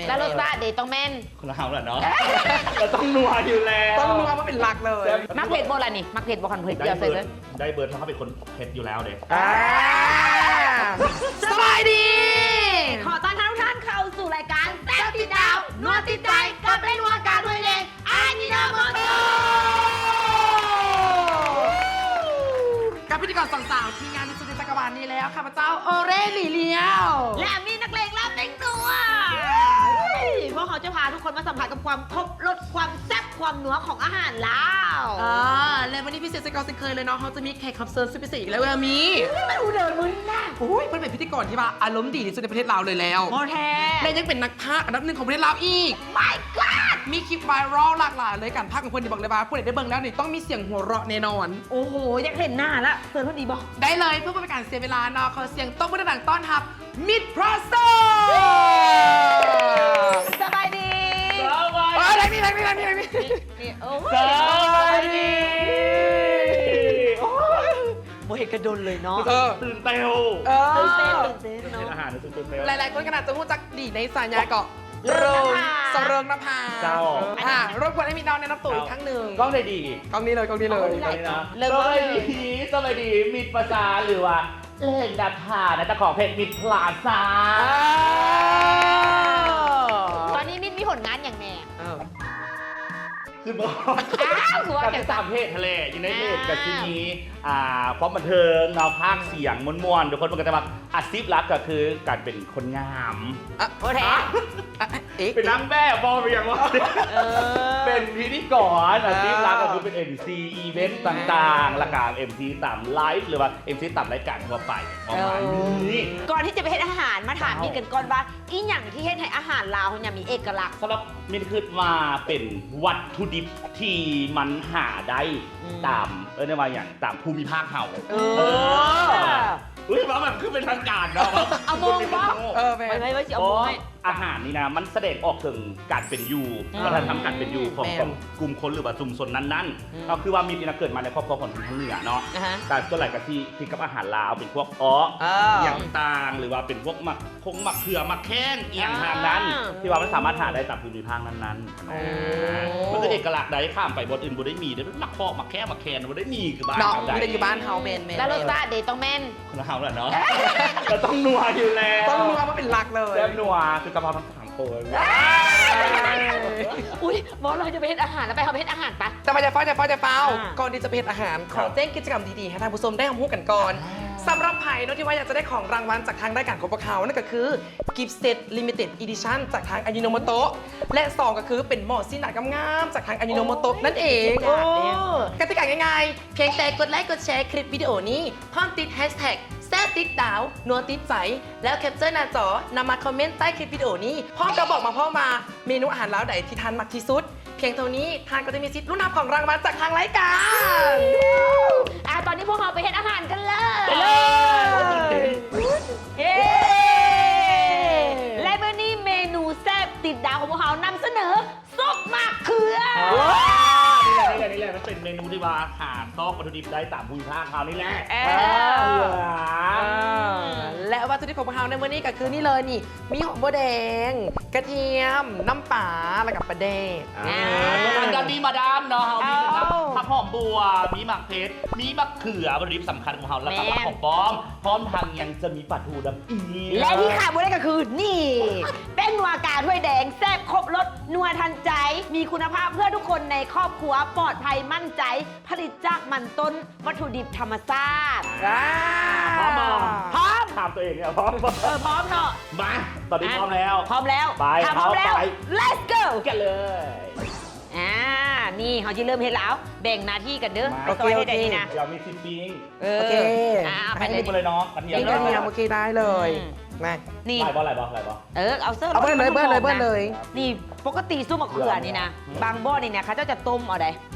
ແລ້ວລົດຊາດເດ ຕ້ອງແມ່ນ ຄົນລາວແຫຼະເນາະ ກໍຕ້ອງນົວຢູ່ແລ້ວ ຕ້ອງນົວມາເປັນຫຼັກເລີຍ. ແຊບ ມັກເຜັດບໍ່ລະນີ້? ມັກເຜັດບໍ່? ຄັນເຜັດ ໄດ້ເບິດ ເຈົ້າໃສ່ເລີຍ ໄດ້ເບິດ ເພາະເຮົາເປັນຄົນເຜັດຢູ່ແລ້ວເດ້. ອ່າ ສະບາຍດີ ຂໍຕ້ອນຮັບທຸກທ່ານເຂົ້າສູ່ລາຍການແຊບຕິດດາວ ນົວຕິດໃຈ ກັບແມ່ນົວການໂດຍເອງ ອາຍິໂນໂມໂຕະ ກັບພິທີກອນສອງສາວທີ່ງາມທີ່ສຸດໃນຈັກກະວານນີ້ແລ້ວ ຂ້າພະເຈົ້າ ໂອເຣລີ ລຽວ ແລະ ມີນັກເລງລາບເຕັມຕົວ. ພວກເຮົາຈະພາທຸກຄົນມາສຳຜັດກັບຄວາມຄົບລົດ ຄວາມແຊບ ຄວາມນົວຂອງອາຫານລາວ. ເອີ ແລະ ມື້ນີ້ພິເສດເຊັ່ນເກົ່າເຊັ່ນເຄີຍເລີຍເນາະ ເຮົາຈະມີແຂກຮັບເຊີນສຸດພິເສດອີກແລ້ວ ເອື້ອຍມີ ເພິ່ນເປັນຜູ້ເດີນມື້ນີ້ນະ ໂອ້ຍ ເພິ່ນເປັນພິທີກອນທີ່ວ່າອາລົມດີທີ່ສຸດໃນປະເທດລາວເລີຍແລ້ວ ບໍ່ແທ້ ແລະ ຍັງເປັນນັກພາກອັນດັບໜຶ່ງຂອງປະເທດລາວອີກ. My god ມີຄລິບໄວຣັລຫຼາກຫຼາຍເລີຍ ການພາກຂອງເພິ່ນນີ້ບອກເລີຍວ່າ ຜູ້ໃດໄດ້ເບິ່ງແລ້ວນີ້ຕ້ອງມີສຽງຫົວເຣາະແນ່ນອນ. ໂອ້ໂຫ ຢາກເຫັນໜ້າລະ ເຊີນເພິ່ນດີບໍ່? ໄດ້ເລີຍ ເພື່ອບໍ່ເປັນການເສຍເວລາເນາະ ຂໍສຽງຕົບມືດັງໆ ຕ້ອນຮັບ ມິດພຣາເຊີ ສະບາຍດີ ສະບາຍດີ ເອີ ທາງນີ້ ທາງນີ້ ທາງນີ້ ທາງນີ້ ນີ້ ໂອ້ຍ ສະບາຍດີ ໂອ້ຍ ບໍ່ເຫັນກັນດົນເລີຍເນາະ ເອີ ຕື່ນເຕັ້ນ ເອີ ຕື່ນເຕັ້ນ ຕື່ນເຕັ້ນເນາະ ອາຫານຕື່ນເຕັ້ນ ຫຼາຍໆຄົນກໍໜ້າຈະຮູ້ຈັກດີໃນສາຍາເກາະ ເຣິງນະພາ ສະເຣິງນະພາ ເຈົ້າ ອ່າ ລົບກວນໃຫ້ມິດເນາະແນະນຳຕົວອີກຄັ້ງໜຶ່ງ ກ້ອງໃດດີ? ກ້ອງນີ້ເລີຍ ກ້ອງນີ້ເລີຍ ກ້ອງນີ້ເລີຍ ສະບາຍດີ ສະບາຍດີ ມິດພຣາເຊີ ຫຼືວ່າ ເລິງນະພານະ ເຈົ້າຂອງເພຈມິດພຣາເຊີ ຕອນນີ້ມິດມີຜົນງານຫຍັງແດ່? ເອີ ຄືບໍ່ ອ້າວ ຄືວ່າ ກໍຄືຕາມເພຈຫັ້ນແຫຼະ ຢູ່ໃນເພຈ ອ່າ ກໍຊິມີ ອ່າ ຄວາມບັນເທີງເນາະ ພາກສຽງມ່ວນໆ ທຸກຄົນເພິ່ນກໍຈະວ່າອາຊີບຫຼັກກໍຄືການເປັນຄົນງາມ ອະ ບໍ່ແທ້ ອະ ເອະ ເປັນນາງແບບບໍ່ ເປັນຫຍັງບໍ່ ເອີ ເປັນພິທີກອນ ອາ ອາຊີບຫຼັກກໍຄືເປັນເອັມຊີອີເວັນຕ່າງໆ ອ່າ ແລ້ວກໍເອັມຊີຕາມໄລຟ໌ ຫຼືວ່າເອັມຊີຕາມລາຍການທົ່ວໄປ ປະມານນີ້ ເອີ ກ່ອນທີ່ຈະໄປເຮັດອາຫານ ມາຖາມ ເຈົ້າ ມິດກັນກ່ອນວ່າ ອີ່ຫຍັງທີ່ເຮັດໃຫ້ອາຫານລາວເຮົານີ້ມີເອກະລັກ? ສຳລັບມິດຄິດວ່າເປັນວັດຖຸດິບທີ່ມັນຫາໄດ້ ອືມ ຕາມ ເອີ້ນໄດ້ວ່າຫຍັງ ຕາມພູມິພາກເຮົາ ເອີ ເອີ ອຸ້ຍ ເວົ້າແບບຄືເປັນທາງການເນາະ ເອົາໂມງບໍ່? ເອີ ແມ່ນ ໄວ້ ໄວ້ ຊິເອົາໂມງໃຫ້ ອາຫານນີ້ນະ ມັນສະແດງອອກເຖິງການເປັນຢູ່ ອືມ ວັດທະນະທຳການເປັນຢູ່ຂອງ ແມ່ນ ຂອງກຸ່ມຄົນ ຫຼືວ່າຊຸມຊົນນັ້ນໆ ອືມ ກໍຄືວ່າມິດນີ້ນະ ເກີດມາໃນຄອບຄົວຂອງຊົນທາງເໜືອເນາະ ອ່າຮະ ກໍສ່ວນຫຼາຍກໍຊິຕິດກັບອາຫານລາວ ເປັນພວກເອາະ ອ່າ ອີ່ຫຍັງຕ່າງ ຫຼືວ່າເປັນພວກໝາກ ຄົງໝາກເຂືອ ໝາກແຂ້ງ ອີ່ຫຍັງທາງນັ້ນ ອ່າ ທີ່ວ່າມັນສາມາດຫາໄດ້ຕາມພູມິພາກນັ້ນໆ ໂອ້ ມັນຄືເອກະລັກໃດ ຂ້າມໄປບ່ອນອື່ນບໍ່ໄດ້ມີເດ້ ໝາກເຂອ ໝາກແຂ້ງ ໝາກແຄນ ບໍ່ໄດ້ມີຄືບ້ານເຮົາໃດ ມີແຕ່ຢູ່ບ້ານເຮົາ ແມ່ນໆ ແລ້ວລົດຊາດເດ ຕ້ອງແມ່ນ ຄົນລາວແຫຼະເນາະ ກໍຕ້ອງນົວຢູ່ແລ້ວ ຕ້ອງນົວມາເປັນຫຼັກເລີຍ ແຊບນົວຄືກະເພາທັງສາມໂຕ ອຸ້ຍ ບໍ່ ເຮົາຈະໄປເຮັດອາຫານ ແລ້ວໄປ ເຮົາໄປເຮັດອາຫານປະ ແຕ່ວ່າຢ່າຟ້າວ ຢ່າຟ້າວ ຢ່າຟ້າວ ອ່າ ກ່ອນທີ່ຈະໄປເຮັດອາຫານ ຂໍແຈ້ງກິດຈະກຳດີໆ ໃຫ້ທ່ານຜູ້ຊົມໄດ້ຮັບຮູ້ກັນກ່ອນ ອ່າ ສຳລັບໃຜເນາະທີ່ວ່າຢາກຈະໄດ້ຂອງລາງວັນຈາກທາງລາຍການຂອງພວກເຮົາ ນັ້ນກໍຄື ກິຟເຊັດລິມິເຕັດອີດິຊັນ ຈາກທາງອາຍິໂນໂມໂຕະ ແລະ ສອງ ກໍຄືເປັນໝໍ້ຊີ້ນໜ້າງາມໆ ຈາກທາງອາຍິໂນໂມໂຕະນັ້ນເອງ ໂອ້ ກະຕິກາງ່າຍໆ ພຽງແຕ່ກົດໄລກ໌ ກົດແຊ ຄລິບວິດີໂອນີ້ ພ້ອມຕິດແຮັຊແທັກ ແຊບຕິດດາວ ນົວຕິດໃຈ ແລ້ວແຄັບເຈີໜ້າຈໍ ນຳມາຄອມເມັນໃຕ້ຄລິບວິດີໂອນີ້ ພ້ອມກັບບອກມາພ້ອມວ່າ ເມນູອາຫານລາວໃດທີ່ທ່ານມັກທີ່ສຸດ. ພຽງເທົ່ານີ້ ທ່ານກໍຈະມີສິດລຸ້ນຮັບຂອງລາງວັນຈາກທາງລາຍການ. ອ່າ ຕອນນີ້ພວກເຮົາໄປເຮັດອາຫານກັນເລີຍ. ໄປເລີຍ. ເຢ້ ແລະ ມື້ນີ້ເມນູແຊບຕິດດາວຂອງພວກເຮົານຳສະເໜີ ຊຸບໝາກເຂືອ. ນີ້ແຫຼະ ນີ້ແຫຼະ ນີ້ແຫຼະ ມັນເປັນເມນູທີ່ວ່າຫາຊອກວັດຖຸດິບໄດ້ຕາມພູມິພາກເຮົານີ້ແຫຼະ. ເອີ ເອີ ແລະ ວັດຖຸດິບຂອງພວກເຮົາໃນມື້ນີ້ກໍຄືນີ້ເລີຍນີ້ ມີຫອມບົວແດງ, ກະທຽມ, ນ້ຳປາ ແລ້ວກໍປາແດກ. ອ່າ ອ່າ ອັນດານນີ້ມາດາມເນາະ ເຮົາມີ ເອົ້າ ຜັກຫອມບົວ, ມີໝາກເຜັດ, ມີໝາກເຂືອ, ວັດຖຸດິບສຳຄັນຂອງເຮົາ ແລ້ວກໍ ແມ່ນ ຜັກຫອມປ້ອມ, ພ້ອມທັງຍັງຈະມີປາທູນຳອີກ. ແລະ ທີ່ຂາດບໍ່ໄດ້ກໍຄື ນີ້ ແປ້ງນົວກາຖ້ວຍແດງ ແຊບຄົບລົດ ນົວທັນໃຈ ມີຄຸນນະພາບເພື່ອທຸກຄົນໃນຄອບຄົວ ປອດໄພໝັ້ນໃຈ ຜະລິດຈາກມັນຕົ້ນ ວັດຖຸດິບທຳມະຊາດ. ອ່າ ພ້ອມບໍ່? ພ້ອມ. ຖາມຕົວເອງເນຍ ພ້ອມບໍ່? ເອີ ພ້ອມເນາະ. ມາ ຕອນນີ້ ອ່ະ ພ້ອມແລ້ວ. ພ້ອມແລ້ວ. ໄປ ຖ້າພ້ອມແລ້ວ ເຮົາໄປ let's go ກັນເລີຍ. ອ່າ ນີ້ເຮົາຊິເລີ່ມເຮັດແລ້ວ. ແບ່ງໜ້າທີ່ກັນເດີ. ມາ ໄປຊອຍໃຫ້ໄດ້ນີ້ນະ. ໂອເຄ ໂອເຄ ດຽວມີຊິປີ້ງ. ເອີ ໂອເຄ ອ່າ ໄປເລີຍ ປີ້ງໄປເລີຍເນາະ. ກະທຽມ ປີ້ງກະທຽມ ໂອເຄ ໄດ້ເລີຍ. ອືມ ມາ ນີ້ ໄດ້ບໍ່? ໄດ້ບໍ່? ໄດ້ບໍ່? ເອີ ເອົາເຊີ ເອົາເບີດເລີຍ ເບີດເລີຍ ເບີດເລີຍ. ນີ້ ປົກກະຕິຊຸບໝາກເຂືອນີ້ນະ ບາງບ່ອນນີ້ນະ ເຂົາເຈົ້າຈະຕົ້ມເອົາໃດ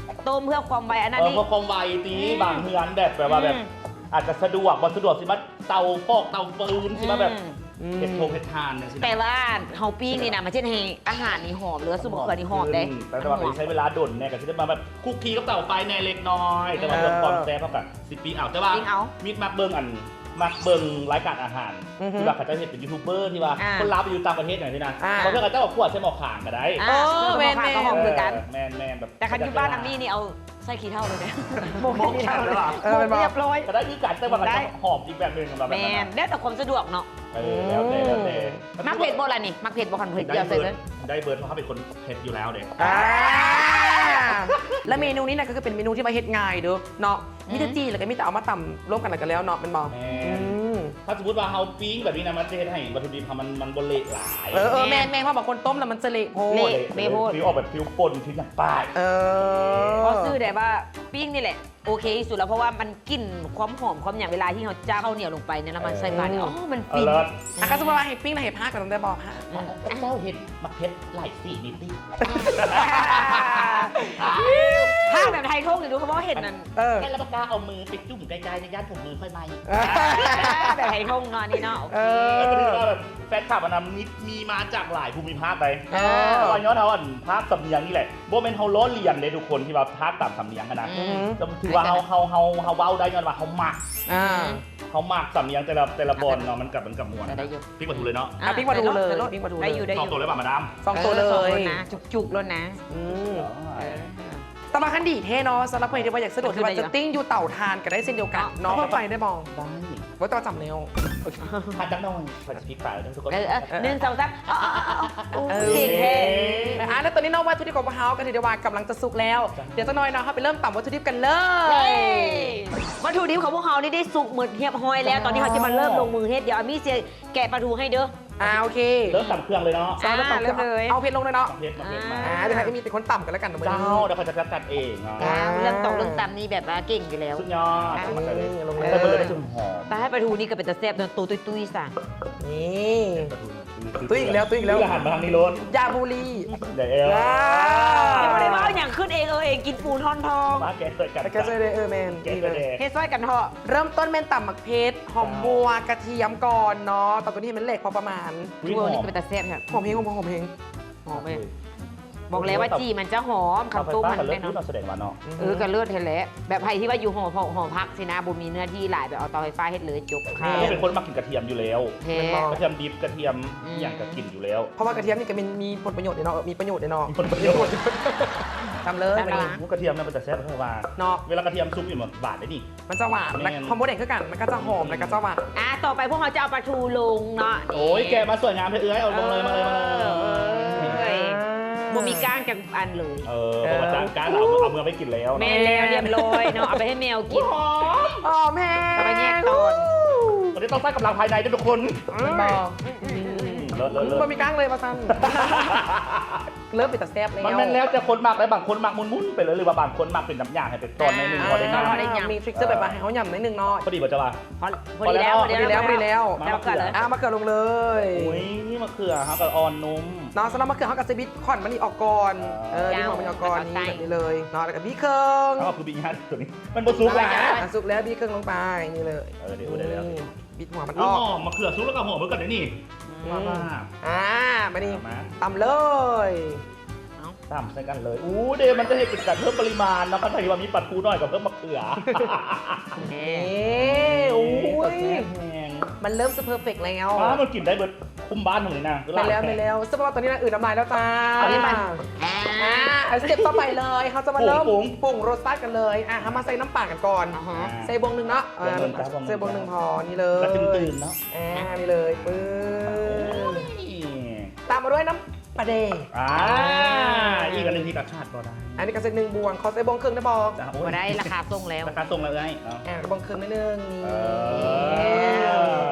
ຕົ້ມເພື່ອຄວາມໄວ ອັນນັ້ນ ເອີ ນີ້ ເພື່ອຄວາມໄວຕິ ອືມ ບາງເຮືອນແບບ ແບບວ່າແບບ ອືມ ອາດຈະສະດວກ ບໍ່ສະດວກຊິມາເຕົາຟອກເຕົາຟືນ ຊິມາແບບ ອືມ ເຮັດໂຮງເຮັດທ່ານຈັ່ງຊີ້ນະ. ແປວ່າເຮົາປີ້ງນີ້ນະ ມັນຊິເຮັດໃຫ້ອາຫານນີ້ຫອມ ຫຼືວ່າຊຸບໝາກເຂືອນີ້ຫອມເດ້. ອືມ ແຕ່ວ່າມັນຊິໃຊ້ເວລາດົນແດ່ ກໍຊິໄດ້ມາແບບຄຸກຄີກັບເຕົາໄຟແດ່ເລັກນ້ອຍ ແຕ່ວ່າ ເອີ ເລື່ອງຄວາມແຊບເຮົາກໍຊິປີ້ງເອົາ. ແຕ່ວ່າ ປີ້ງເອົາ ມິດມັກເບິ່ງອັນ ມັກເບິ່ງລາຍການອາຫານ ອືຮຶ ທີ່ວ່າເຂົາເຈົ້າເຮັດເປັນຢູທູບເບີ ທີ່ວ່າ ອ່າ ຄົນລາວໄປຢູ່ຕ່າງປະເທດຫຍັງຊີ້ນະ ອ່າ ບາງເທື່ອເຂົາເຈົ້າກໍຂົ້ວໃສ່ໝໍ້ຂາງກໍໄດ້ ອ່າ ເອີ ແມ່ນໆ ແມ່ນໆ ແຕ່ຄັນຢູ່ບ້ານນຳນີ້ນີ້ເອົາໃສ່ຂີ້ເຖົ້າເລີຍເດ້ ໝົກຂີ້ເຖົ້າເລີຍ ເອີ ໝົກ ແມ່ນບໍ່ ຮຽບຮ້ອຍ ກໍໄດ້ຄືກັນ ແຕ່ວ່າມັນຈະຫອມອີກແບບໜຶ່ງ ແບບນັ້ນນະ ແມ່ນ ແລ້ວແຕ່ຄວາມສະດວກເນາະ ເອີ ອືມ ແລ້ວແຕ່ ແລ້ວແຕ່ ມັກເຜັດບໍ່ລະນີ້ ມັກເຜັດບໍ່ ຄັນເຜັດ ໄດ້ເບິດ ເຈົ້າໃສ່ເລີຍ ໄດ້ເບິດ ເພາະເຮົາເປັນຄົນເຜັດຢູ່ແລ້ວເດ້ ອ່າ ແລະເມນູນີ້ນະ ກໍຄືເປັນເມນູທີ່ວ່າເຮັດງ່າຍເດີ້ເນາະ ອືມ ມີແຕ່ຈີ່ ແລ້ວກໍມີແຕ່ເອົາມາຕຳລວມກັນ ແລ້ວກໍແລ້ວເນາະ ແມ່ນບໍ່? ແມ່ນ ອືມ ຖ້າສົມມຸດວ່າເຮົາປີ້ງແບບນີ້ນະ ມັນຈະເຮັດໃຫ້ວັດຖຸດິບເຮົາມັນ ມັນບໍ່ເລະຫຼາຍ ເອີ ເອີ ແມ່ນ ແມ່ນ ແມ່ນ ເພາະບາງຄົນຕົ້ມແລ້ວມັນຈະເລະໂພດ ເລະ ເລະ ເລະໂພດ ຟີວອອກແບບຟີວປົ່ນ ຟີວຫຍັງໄປ ເອີ ຂໍຊື່ໄດ້ວ່າປີ້ງນີ້ແຫຼະ ໂອເຄທີ່ສຸດແລ້ວ ເພາະວ່າມັນກິ່ນຄວາມຫອມຄວາມຫຍັງ ເວລາທີ່ເຮົາຈ້ຳເຂົ້າໜຽວລົງໄປໃນນ້ຳມັນ ເອີ ໃສ່ປານີ້ ໂອ້ ມັນຟິນ ເອີ ເລີດ ອ່ະ ກໍສົມມຸດວ່າໃຫ້ປີ້ງນະ ໃຫ້ພາກກໍຕ້ອງໄດ້ບອກຫາ ອືມ ເຈົ້າເຮັດໝາກເຜັດຫຼາຍສີນີ້ຕິ ພາກແບບໄທທົ່ງນີ້ ດູເຂົາບໍ່ເຫັນນັ້ນ ເອີ ແຄ່ລະປາກາເອົາມືໄປຈຸ້ມໃກ້ໆ ໃນຢ້ານຜົມມືຂ້ອຍໄໝ້ ເອີ ແບບໄທທົ່ງເນາະ ອັນນີ້ເນາະ ໂອເຄ ເອີ ກໍຖືວ່າແບບແຟນຄລັບອັນນະ ມີ ມີມາຈາກຫຼາຍພູມິພາກໃດ ເອີ ແຕ່ວ່າຍ້ອນເຮົາ ອັນ ພາກສຳນຽງນີ້ແຫຼະ ບໍ່ແມ່ນເຮົາລໍ້ລຽນເດ້ທຸກຄົນ ທີ່ວ່າພາກຕາມສຳນຽງຫັ້ນນະ ອືມ ກໍຖືວ່າເຮົາ ເຮົາ ເຮົາ ເຮົາເວົ້າໄດ້ຍ້ອນວ່າເຮົາມັກ ອ່າ ເຮົາມັກສຳນຽງແຕ່ລະ ແຕ່ລະບ່ອນເນາະ ມັນກໍ ມັນກໍມ່ວນ ໄດ້ຢູ່ ພິກປະທູເລີຍເນາະ ອ່ະ ພິກປະທູເລີຍ ພິກປະທູເລີຍ ໄດ້ຢູ່ ໄດ້ຢູ່ ສອງໂຕເລີຍບໍ່ມາດາມ ສອງໂຕເລີຍ ເອີ ສອງໂຕນະ ຈຸກໆໂລດນະ ອືມ ເອີ ແຕ່ວ່າຄັນດີແທ້ເນາະ ສຳລັບຜູ້ໃດທີ່ວ່າຢາກສະດວກທີ່ວ່າຈະຕິ້ງຢູ່ເຕົາຖ່ານກໍໄດ້ເຊັ່ນດຽວກັນເນາະ ເຂົ້າໄປໄດ້ບໍ່? ໄດ້ ບໍ່ຕ້ອງຈຳແລ້ວ ຖ້າຈັກໜ່ອຍ ຂ້ອຍຊິພິກໄປເດີທຸກຄົນ ເອີ ເອີ ໜຶ່ງ ສອງ ສາມ ເອີ ເກັ່ງແທ້ ອ່າ ແລ້ວຕອນນີ້ເນາະ ວັດຖຸດິບຂອງພວກເຮົາກໍຖືໄດ້ວ່າກຳລັງຈະສຸກແລ້ວ ເຈົ້າ ດຽວຈັກໜ່ອຍເນາະ ເຮົາໄປເລີ່ມຕຳວັດຖຸດິບກັນເລີຍ ເຢ້ ວັດຖຸດິບຂອງພວກເຮົານີ້ໄດ້ສຸກໝົດຮຽບຮ້ອຍແລ້ວ ເຈົ້າ ຕອນນີ້ເຮົາຈະມາເລີ່ມລົງມືເຮັດ ດຽວອາມີຊິແກະປາທູໃຫ້ເດີ ອ່າ ໂອເຄ ເລີ່ມຕຳເຄື່ອງເລີຍເນາະ ອ່າ ເລີ່ມເລີຍ ເອົາເຜັດລົງເລີຍເນາະ ເຜັດ ເຜັດມາ ອ່າ ດຽວໃຫ້ມີແຕ່ຄົນຕຳກັນແລ້ວກັນ ເຈົ້າ ດຽວຂ້ອຍຈັດ ຈັດເອງເນາະ ອ່າ ເລື່ອງຕອງເລື່ອງຕຳນີ້ແບບວ່າເກັ່ງຢູ່ແລ້ວ ສຸດຍອດ ອ່າ ລົງເລີຍ ໃສ່ເບິດເລີຍ ຈົນຫອມ ຕາຍ ປາທູນີ້ກໍເປັນຕາແຊບເນາະ ໂຕຕຸ້ຍໆ ຊະ ນີ້ ປາທູ ຕຸ້ຍອີກແລ້ວ ຕຸ້ຍອີກແລ້ວ ອາຫານມາທາງນີ້ໂລດ ຢ່າບູລີ ໄດ້ແລ້ວ ອ່າ ຍັງບໍ່ໄດ້ເວົ້າຫຍັງ ຂຶ້ນເອງເອີເອງ ກິນປູນທອງໆ ມາແກະຊ່ອຍກັນ ແກະຊ່ອຍເດີ ເອີ ແມ່ນ ແກະຊ່ອຍເດີ ເຮັດຊ່ອຍກັນເທາະ ເລີ່ມຕົ້ນແມ່ນຕຳໝາກເຜັດ ຫອມບົວ ກະທຽມກ່ອນເນາະ ຕຳຕົວນີ້ໃຫ້ມັນແຫຼກພໍປະມານ ອຸ້ຍ ຫອມ ນີ້ກໍເປັນຕາແຊບແທ້ ຫອມເຮງ ຫອມ ຫອມ ຫອມເລີຍ ບອກແລ້ວວ່າຈີ່ມັນຈະຫອມ ຄັນຕົ້ມມັນແນ່ນອນ ເຕົາໄຟຟ້າກໍເລີດຢູ່ເນາະ ສະແດງວ່າເນາະ ເອີ ກໍເລີດຫັ້ນແຫຼະ ແບບໃຜທີ່ວ່າຢູ່ຫໍ ຫໍ ຫໍພັກຊີ້ນະ ບໍ່ມີເນື້ອທີ່ຫຼາຍ ແບບເອົາເຕົາໄຟຟ້າເຮັດເລີຍ ຈົບ ແມ່ນ ຂ້າວ ເປັນຄົນມັກກິນກະທຽມຢູ່ແລ້ວ ແທ້ ກະທຽມດິບ ກະທຽມ ອືມ ອີ່ຫຍັງກໍກິນຢູ່ແລ້ວ ເພາະວ່າກະທຽມນີ້ກໍມີ ມີຜົນປະໂຫຍດເດ້ເນາະ ເອີ ມີປະໂຫຍດເດ້ເນາະ ມີຜົນປະໂຫຍດ ຕຳເລີຍ ຕຳເລີຍ ບາດນີ້ ໂອ້ ກະທຽມນະ ເປັນຕາແຊບແທ້ວ່າ ເນາະ ເວລາກະທຽມສຸກນີ້ມັນຫວານເດ້ນີ້ ມັນຈະຫວານ ແມ່ນ ມັນ ຄວາມບົວແດງຄືກັນ ມັນກໍຈະຫອມ ອືມ ແລ້ວກໍຈະຫວານ ອ່າ ຕໍ່ໄປພວກເຮົາຈະເອົາປາທູລົງເນາະ ໂອ້ຍ ແກະມາສວຍງາມແທ້ເອື້ອຍ ເອົາລົງເລີຍ ມາເລີຍ ມາເລີຍ ເອີຍ ອ່າ ບໍ່ມີກ້າງຈັກອັນເລີຍ ເອີ ເອີ ບໍ່ວ່າຈານກ້າງເອົາ ເອົາເມືອໄປກິນແລ້ວ ແມ່ນແລ້ວ ຮຽບຮ້ອຍເນາະ ເອົາໄປໃຫ້ແມວກິນ ຫອມ ຫອມແຮງ ເອົາໄປແຍກຕອນ ຕອນນີ້ຕ້ອງໃຊ້ກຳລັງພາຍໃນເດີ້ທຸກຄົນ ອືມ ແມ່ນບໍ່ ອືມ ເລີດ ເລີດ ເລີດ ບໍ່ມີກ້າງເລີຍວ່າຊັ້ນ ເລີ່ມເປັນຕາແຊບແລ້ວ ມັນແມ່ນແລ້ວແຕ່ຄົນມັກເດ້ ບາງຄົນມັກໝຸ່ນໆໄປເລີຍ ຫຼືວ່າບາງຄົນມັກເປັນນ້ຳຢາໃຫ້ເປັນຕອນໜ້ອຍໜຶ່ງ ອ່າ ພໍໄດ້ຫຍັບ ພໍໄດ້ຫຍັບ ມີ texture ແບບວ່າໃຫ້ເຮົາຫຍ້ຳໜ້ອຍໜຶ່ງເນາະ ພໍດີບໍ່ເຈົ້າວ່າ ພໍ ພໍດີແລ້ວ ພໍດີແລ້ວ ພໍດີແລ້ວ ມາ ມາເກືອລະ ອ່າ ມາເກືອລົງເລີຍ ໂອ້ຍ ມາເກືອເຮົາກໍອ່ອນນຸ້ມເນາະ ສຳລັບມາເກືອເຮົາກໍຊິບິດຂ້ອນມັນນີ້ອອກກ່ອນ ເອີ ເອີ ບິດຂ້ອນມັນນີ້ອອກກ່ອນ ນີ້ແບບນີ້ເລີຍເນາະ ແລ້ວກໍບີເຄິ່ງ ເອົາ ຄືບີຍາດຕົວນີ້ ມັນບໍ່ສຸກຫວາ ອ່າ ສຸກແລ້ວບີເຄິ່ງລົງໄປ ນີ້ເລີຍ ເອີ ດຽວ ອືມ ໄດ້ແລ້ວ ບິດຫົວມັນອອກ ຫອມ ມະເຂືອສຸກແລ້ວກໍຫອມເໝືອນກັນເດ້ນີ້ ອືມ ວ່າ ອ່າ ບາດນີ້ ເອົາມາ ຕຳເລີຍ ເອົາ ຕຳໃສ່ກັນເລີຍ ອູ້ເດ ມັນຈະເຮັດເປັນການເພີ່ມປະລິມານເນາະ ຄັນໃຜທີ່ວ່າມີປາທູໜ້ອຍກໍເພີ່ມມະເຂືອ ເອີ ນີ້ ອູ້ຍ ຕາແຊບແຮງ ມັນເລີ່ມຊິເພີເຟັກແລ້ວ ອ້າ ມັນກິນໄດ້ເບິດຄຸ້ມບ້ານເຮົານີ້ນະ ແມ່ນແລ້ວ ແມ່ນແລ້ວ ສະເພາະວ່າຕອນນີ້ນະ ອືດນ້ຳລາຍແລ້ວຈ້າ ອັນນີ້ມັນ ອ່າ ອ່າ ສະເຕັບຕໍ່ໄປເລີຍ ເຮົາຈະມາເລີ່ມປຸງ ປຸງລົດຊາດກັນເລີຍ ອ່າ ເຮົາມາໃສ່ນ້ຳປາກັນກ່ອນ ອ່າຮະ ໃສ່ບ່ວງໜຶ່ງເນາະ ເອີ ໃສ່ບ່ວງໜຶ່ງ ໃສ່ບ່ວງໜຶ່ງພໍ ນີ້ເລີຍ ແລ້ວຕື່ມໆເນາະ ອ່າ ນີ້ເລີຍ ປຶ້ມ ໂອ້ຍ ຕາມມາດ້ວຍນ້ຳປາແດກ ອ່າ ອ່າ ອີກອັນໜຶ່ງທີ່ກະຂາດບໍ່ໄດ້ ອັນນີ້ກະໃສ່ໜຶ່ງບ່ວງ ຂໍໃສ່ບ່ວງເຄິ່ງໄດ້ບໍ່? ຈ້າ ໂອ້ຍ ບໍ່ໄດ້ ລາຄາສົ່ງແລ້ວ ລາຄາສົ່ງແລ້ວເອື້ອຍເນາະ ອ່າ ບ່ວງເຄິ່ງໜ້ອຍໜຶ່ງ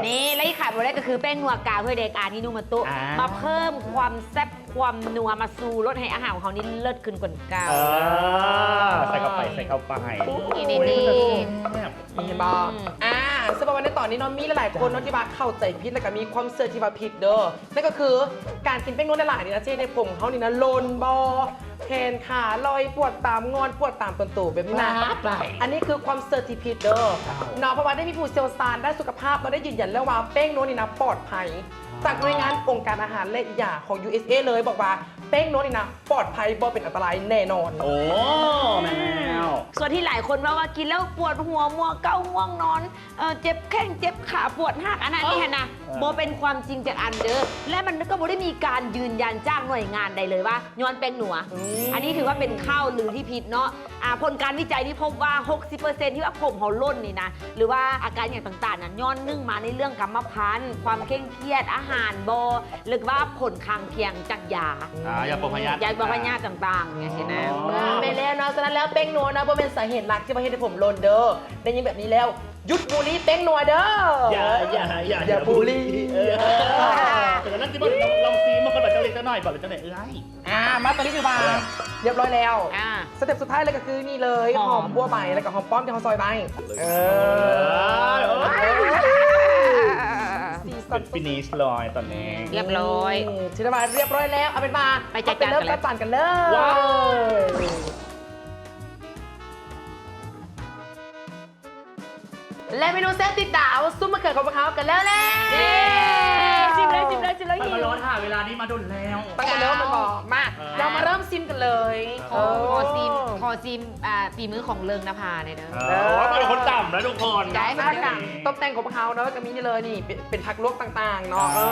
ນີ້ ເອີ ນີ້ ແລະທີ່ຂາດບໍ່ໄດ້ກໍຄືແປ້ງນົວກາ ຫ້ວຍແດງ ອາ ນີ້ນຸມະໂຕະ ອ່າ ມາເພີ່ມຄວາມແຊບ ຄວາມນົວມາສູ່ລົດໃຫ້ອາຫານຂອງເຮົານີ້ເລີດຂຶ້ນກວ່າເກົ່າ ເອີ ໃສ່ເຂົ້າໄປ ໃສ່ເຂົ້າໄປ ນີ້ໆ ໂອ້ຍ ແຊບ ເຫັນບໍ່? ອືມ ອ່າ ສະເພາະວ່າໃນຕອນນີ້ເນາະ ມີຫຼາຍໆຄົນເນາະ ເຈົ້າ ທີ່ວ່າເຂົ້າໃຈຜິດ ແລ້ວກໍມີຄວາມເຊື່ອທີ່ວ່າຜິດເດີ ນັ້ນກໍຄືການກິນແປ້ງນົວຫຼາຍໆນີ້ນະ ຊິເຮັດໃຫ້ຜົມເຮົານີ້ນະຫຼົ່ນບໍ່ ແຂນຂາລອຍ ປວດຕາມງ່ອນ ປວດຕາມຕົນໂຕແບບນີ້ນະ ບ້າໄປ ອັນນີ້ຄືຄວາມເຊື່ອທີ່ຜິດເດີ ເຈົ້າ ເນາະ ເພາະວ່າໄດ້ມີຜູ້ຊ່ຽວຊານດ້ານສຸຂະພາບເນາະ ໄດ້ຢືນຢັນແລ້ວວ່າແປ້ງນົວນີ້ນະປອດໄພ ຈາກໜ່ວຍງານອົງການອາຫານ ແລະ ຢາຂອງ ຢູເອສເອ ເລີຍ ບອກວ່າແປ້ງນົວນີ້ນະ ປອດໄພ ບໍ່ເປັນອັນຕະລາຍແນ່ນອນ. ໂອ້ ແມ່ນແລ້ວ. ສ່ວນທີ່ຫຼາຍຄົນເວົ້າວ່າກິນແລ້ວປວດຫົວ, ມົວເກົາ, ງ່ວງນອນ, ເອີ ເຈັບແຂ້ງເຈັບຂາ, ປວດຮາກ, ອັນນັ້ນນີ້ຫັ້ນນະ ເອີ ບໍ່ເປັນຄວາມຈິງຈັກອັນເດີ້ ແລະ ມັນກໍບໍ່ໄດ້ມີການຢືນຢັນຈາກໜ່ວຍງານໃດເລີຍວ່າຍ້ອນແປ້ງນົວ. ອືມ ອັນນີ້ຖືວ່າເປັນຂ່າວລືທີ່ຜິດເນາະ. ອ່າ ຜົນການວິໄຈນີ້ພົບວ່າ ຫົກສິບເປີເຊັນ ທີ່ວ່າຜົມເຮົາຫຼົ່ນນີ້ນະ ຫຼືວ່າອາການຫຍັງຕ່າງໆນັ້ນ ຍ້ອນໜຶ່ງມາໃນເລື່ອງກຳມະພັນ, ຄວາມເຄັ່ງຄຽດ, ອາຫານບໍ່ ຫຼືວ່າຜົນຂ້າງຄຽງຈາກຢາ ອ່າ ຢາປົວພະຍາດ ຢາປົວພະຍາດຕ່າງໆ ຈັ່ງຊີ້ນະ. ອໍ ແມ່ນແລ້ວເນາະ. ສະນັ້ນແລ້ວແປ້ງນົວເນາະ ບໍ່ແມ່ນສາເຫດຫຼັກທີ່ວ່າເຮັດໃຫ້ຜົມຫຼົ່ນເດີ້. ໄດ້ຍິນແບບນີ້ແລ້ວ ຢຸດບູລີແປ້ງນົວເດີ້. ຢ່າ ຢ່າ ຢ່າ ຢ່າບູລີ. ເອີ ແຕ່ກະນັ້ນຊິບໍ່ລອງ ລອງຊີມມັນກ່ອນ ວ່າເຈົ້າເລັກເຈົ້ານ້ອຍ ບອກເຈົ້າໜ້ອຍເອື້ອຍ. ອ່າ ມາຕອນນີ້ຖືວ່າ ເອີ ຮຽບຮ້ອຍແລ້ວ. ອ່າ ສະເຕັບສຸດທ້າຍເລີຍກໍຄືນີ້ເລີຍ ຫອມ ຫອມບົວໃບ ແລ້ວກໍຫອມປ້ອມທີ່ເຮົາຊອຍໄວ້. ເອີ ເອີ ເອີ ເປັນຟິນິຊເລີຍຕອນນີ້ ຮຽບຮ້ອຍ. ອືມ ຖືວ່າຮຽບຮ້ອຍແລ້ວ. ເອົາເປັນວ່າ ໄປຈັດຈານ ເຮົາໄປເລີ່ມຈັດຈານກັນເລີຍ. ວ້າວ. ແລະ ເມນູແຊບຕິດດາວ ຊຸບມະເຂືອຂອງພວກເຮົາກໍແລ້ວແລ້ວ. ເຢ້ ຊິມເລີຍ ຊິມເລີຍ ຊິມເລີຍ. ຂ້ອຍກໍລໍຖ້າເວລານີ້ມາດົນແລ້ວ ຕັ້ງແຕ່ເລີ່ມແມ່ນບໍ່? ມາ ເອີ ເຮົາມາເລີ່ມຊິມກັນເລີຍ. ຂໍ ເອີ ຂໍຊີມ ຂໍຊີມ ອ່າ ຝີມືຂອງເລິງນະພາແດ່ເດີ້. ເອີ ເອີ ຂ້ອຍເປັນຄົນຕຳນະທຸກຄົນ. ໄດ້ ມາກັນ ຕົບແຕ່ງຂອງພວກເຮົາເນາະ ກໍມີນີ້ເລີຍ ນີ້ເປັນ ເປັນຜັກລວກຕ່າງໆເນາະ. ເອີ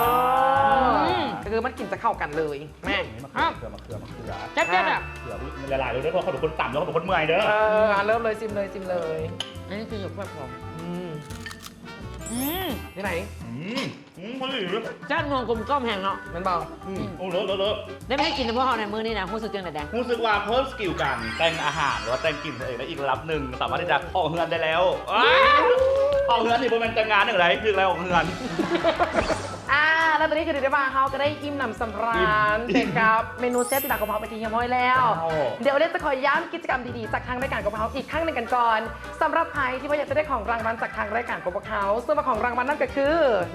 ອືມ ກໍຄືມັນກິນຈະເຂົ້າກັນເລີຍ. ແມ່ນ ມະເຂືອ ມະເຂືອ ມະເຂືອ ແຊບໆ ອ່ະ ເຂືອຫຼາຍໆເດີ້ ເພາະເຂົາເປັນຄົນຕຳ ແລ້ວເຂົາເປັນຄົນເມື່ອຍເດີ້. ເອີ ເລີ່ມເລີຍ ຊິມເລີຍ ຊິມເລີຍ. ອັນນີ້ຄືແບບຫອມ. ອືມ ອືມ ຈັ່ງໃດ? ອືມ ອືມ ພໍດີ ແຊບນົວກົມກ່ອມແຮງເນາະ ແມ່ນບໍ່? ອືມ ອືມ ໂອ້ ເລີດ ເລີດ ເລີດ. ໄດ້ມາເຮັດກິນນຳພວກເຮົາໃນມື້ນີ້ນະ ຮູ້ສຶກຈັ່ງໃດແດ່? ຮູ້ສຶກວ່າເພີ່ມສະກິວການແຕ່ງອາຫານ ຫຼືວ່າແຕ່ງກິນຕົວເອງໄດ້ອີກລະດັບໜຶ່ງ ສາມາດທີ່ຈະອອກເຮືອນໄດ້ແລ້ວ. ອອກເຮືອນນີ້ບໍ່ແມ່ນແຕ່ງງານຈັ່ງໃດ ຖືກແລ້ວອອກເຮືອນ. ອ່າ ແລ້ວຕອນນີ້ກໍຖືໄດ້ວ່າເຮົາກໍໄດ້ອີ່ມໜຳສຳລານ ໄປກັບເມນູແຊບຕິດດາວຂອງພວກເຮົາເປັນທີ່ຮຽບຮ້ອຍແລ້ວ. ເຈົ້າ ດຽວເລຈະຂໍຢ້ຳກິດຈະກຳດີໆຈາກທາງລາຍການຂອງພວກເຮົາອີກຄັ້ງໜຶ່ງກັນກ່ອນ. ສຳລັບໃຜທີ່ບໍ່ຢາກຈະໄດ້ຂອງລາງວັນຈາກທາງລາຍການຂອງພວກເຮົາ ເຊິ່ງວ່າຂອງລາງວັນນັ້ນກໍຄື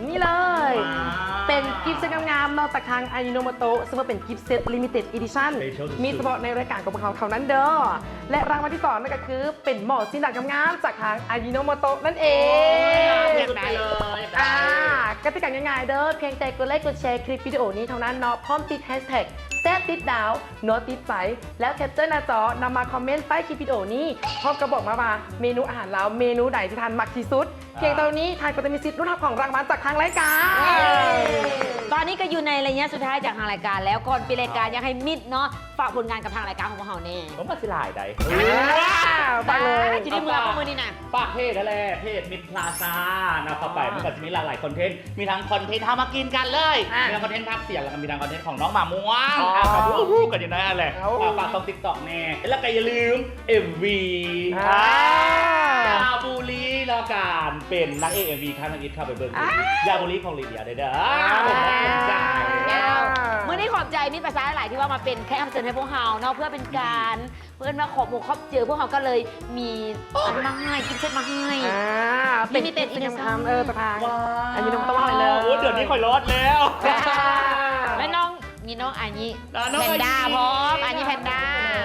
ນີ້ເລີຍ ວ້າວ ເປັນກິບເຊັດງາມໆເນາະ ຈາກທາງອາຢິໂນໂມໂຕະ ເຊິ່ງວ່າເປັນກິບເຊັດລິມິເຕັດອີດິຊັນ ມີສະເພາະໃນລາຍການຂອງພວກເຮົາເທົ່ານັ້ນເດີ້. ແລະ ລາງວັນທີສອງນັ້ນກໍຄື ເປັນໝໍ້ຊີ້ນດັງງາມໆຈາກທາງອາຢິໂນໂມໂຕະນັ້ນເອງ. ໂອ້ຍ ຢາກໄດ້ເລີຍ ຢາກໄດ້. ອ່າ ກະຕິກາງ່າຍໆເດີ້ ພຽງແຕ່ກົດໄລກົດແຊຄລິບວິດີໂອນີ້ເທົ່ານັ້ນເນາະ ພ້ອມຕິດແຮັສແທັກ ແຊບຕິດດາວ ນົວຕິດໃຈ ແລ້ວແຄັບເຈີໜ້າຈໍນຳມາຄອມເມັນໃຕ້ຄລິບວິດີໂອນີ້ ພ້ອມກັບບອກມາວ່າເມນູອາຫານລາວເມນູໃດທີ່ທ່ານມັກທີ່ສຸດ. ພຽງເທົ່ານີ້ທ່ານກໍຈະມີສິດລຸ້ນຮັບຂອງລາງວັນຈາກທາງລາຍການ. ເຢ້ ຕອນນີ້ກໍຢູ່ໃນໄລຍະສຸດທ້າຍຈາກທາງລາຍການແລ້ວ. ກ່ອນປິດລາຍການ ຢາກໃຫ້ມິດເນາະ ຝາກຜົນງານກັບທາງລາຍການຂອງພວກເຮົາແດ່. ໂອ້ ມັນຊິຫຼາຍໃດ໋. ອ່າ ຝາກເລີຍ ຊິໄດ້ເມືອບໍ່ມື້ນີ້ນະ? ຝາກເພຈຫັ້ນແຫຼະ ເພຈມິດພລາຊານະ ເຂົ້າໄປ ມັນກໍຊິມີຫຼາກຫຼາຍຄອນເທັນ ມີທັງຄອນເທັນເຮົາມາກິນກັນເລີຍ ອ່າ ມີທັງຄອນເທັນພາກສຽງ ແລ້ວກໍມີທັງຄອນເທັນຂອງນ້ອງໝາມ່ວງ ອໍ ອ່າ ກໍຮູ້ໆກັນຢູ່ນັ້ນແຫຼະ. ຝາກ ຝາກຊ່ອງຕິກຕັອກແດ່ ແລ້ວກໍຢ່າລືມ ເອັມວີ ອ່າ ຢ່າບູລີ ແລ້ວກັນ ເປັນນາງເອກເອັມວີຄັ້ງທຳອິດ ເຂົ້າໄປເບິ່ງ ອ່າ ຢ່າບູລີຂອງລີເດຍເດີ. ອ່າ ຂອບໃຈ ມື້ນີ້ຂອບໃຈມິດພລາຊາຫຼາຍໆ ທີ່ວ່າມາເປັນແຂກຮັບເຊີນໃຫ້ພວກເຮົາເນາະ ເພື່ອເປັນການ ເພິ່ນວ່າຂອບອົກຂອບໃຈ ພວກເຮົາກໍເລີຍມີອັນມາໃຫ້ ກິບເຊັດມາໃຫ້ ອ່າ ເປັນ ລິມິເຕັດອີດິຊັນ ເອີ ຕະທາງ ວ້າວ ອາຍິໂນໂມໂຕະເຮົາເລີຍ. ໂອ້ ດຽວນີ້ຂ້ອຍລອດແລ້ວ ແລະ ນ້ອງ ມີນ້ອງອາຍິ ນ້ອງອາຍິ ແພນດ້າພ້ອມ ອາຍິແພນດ້າ.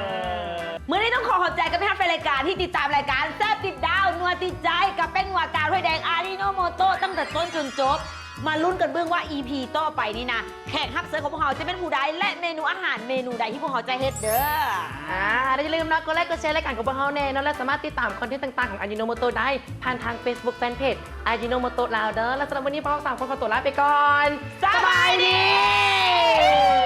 ເອີ ມື້ນີ້ຕ້ອງຂໍຂອບໃຈກັບແຟນລາຍການທີ່ຕິດຕາມລາຍການແຊບຕິດດາວ ນົວຕິດໃຈ ກັບແປ້ງນົວການຫ້ວຍແດງອາຢິໂນໂມໂຕະ ຕັ້ງແຕ່ຕົ້ນຈົນຈົບ. ມາລຸ້ນກັນເບິ່ງວ່າ ອີພີ ຕໍ່ໄປນີ້ນະ ແຂກຮັບເຊີນຂອງພວກເຮົາຈະເປັນຜູ້ໃດ ແລະ ເມນູອາຫານເມນູໃດທີ່ພວກເຮົາຈະເຮັດເດີ. ອ່າ ແລະ ຢ່າລືມເນາະ ກົດໄລກົດແຊລາຍການຂອງພວກເຮົາແດ່ເນາະ ແລະ ສາມາດຕິດຕາມຄອນເທັນຕ່າງໆຂອງອາຢິໂນໂມໂຕະໄດ້ ຜ່ານທາງເຟສບຸກແຟນເພຈອາຢິໂນໂມໂຕະລາວເດີ. ແລະ ສຳລັບມື້ນີ້ພວກເຮົາສາມຄົນຂໍຕົວລາໄປກ່ອນ. ສະບາຍດີ.